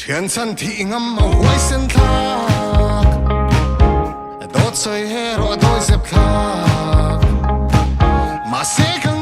Thian chhan thih ngam a huaisen thlak, dawt sawi he rawh a dawi zep thlak. Mahse ka.